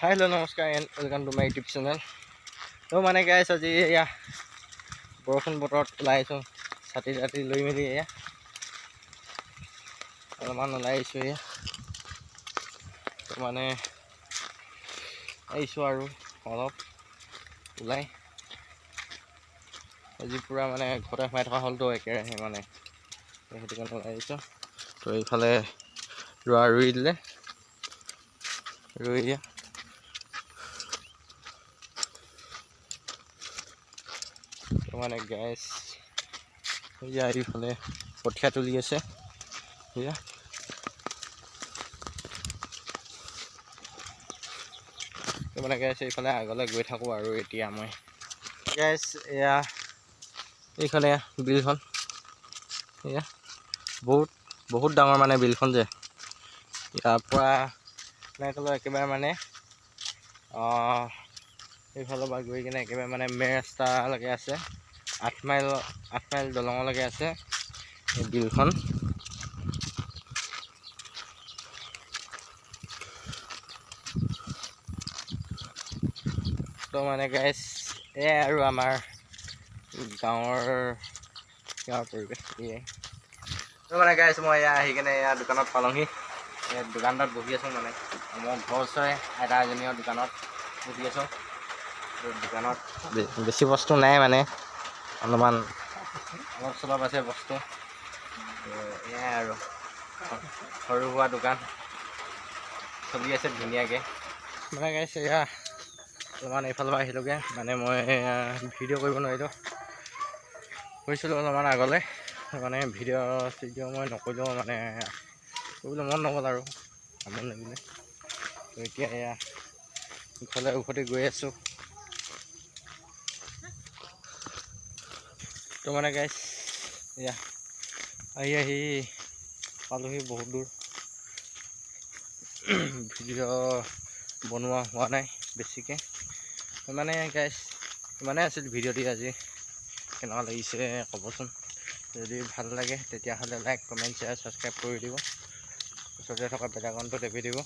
হাই, hello', নমস্কাৰ and welcome to my YouTube channel. তো মানে গাইছ, আজি এয়া বৰষুণ বতৰত ওলাই আহিছোঁ, ছাতি তাতি লৈ মেলি এয়া অলপমান ওলাই আহিছোঁ। এয়া তো মানে আহিছোঁ আৰু অলপ ওলাই। আজি পূৰা মানে ঘৰতে সোমাই থকা হ'লতো একেৰাহে মানে, সেইটো কাৰণে ওলাই আহিছোঁ। তো এইফালে ৰোৱা ৰুই দিলে, ৰুই দিয়া। তো মানে গাইছ, এয়া এইফালে কঠীয়া তুলি আছে এয়া। তো মানে গাইছ, এইফালে আগলৈ গৈ থাকোঁ আৰু এতিয়া মই গাইছ, এয়া এইখনে বিলখন। এয়া বহুত বহুত ডাঙৰ মানে বিলখন যে, ইয়াৰ পৰা নাই একেবাৰে মানে এইফালৰ পৰা গৈ কিনে একেবাৰে মানে মেইন ৰাস্তালৈকে আছে, 8 মাইল, 8 মাইল দলঙলৈকে আছে এই বিলখন। তো মানে গাইছ, এয়াই আৰু আমাৰ গাঁৱৰ পৰিৱেশ এয়াই। তো মানে গাইছ, মই এয়া আহি কিনে এয়া দোকানত পালোঁহি। এই দোকানটোত বহি আছোঁ, মানে মোৰ ঘৰ ওচৰৰে আইতা এজনীৰ দোকানত বহি আছোঁ। দোকানত বেছি বস্তু নাই, মানে অলপমান অলপ চলপ আছে বস্তু। এয়াই আৰু সৰু সুৰা দোকান চলি আছে ধুনীয়াকৈ। মানে গাইছ, এয়া অলপমান এইফালৰ পৰা আহিলোঁগৈ। মানে মই ভিডিঅ' কৰিব নোৱাৰিলোঁ, গৈছিলোঁ অলপমান আগলৈ, মানে ভিডিঅ' চিডিঅ' মই নকৰিলেও মানে কৰিবলৈ মন নগ'ল আৰু আমনি লাগিলে। তো এতিয়া এয়া ঘৰলৈ উভতি গৈ আছোঁ। তো মানে গাইছ, এয়া আহি আহি পালোহি বহুত দূৰ। ভিডিঅ' বনোৱা হোৱা নাই বেছিকৈ। মানে গাইছ, ইমানেই আছিল ভিডিঅ'টি আজি। কেনেকুৱা লাগিছে ক'বচোন। যদি ভাল লাগে, তেতিয়াহ'লে লাইক, কমেণ্ট, শ্বেয়াৰ, ছাবস্ক্ৰাইব কৰি দিব। ওচৰতে থকা বেল আইকনটো টিপি দিব।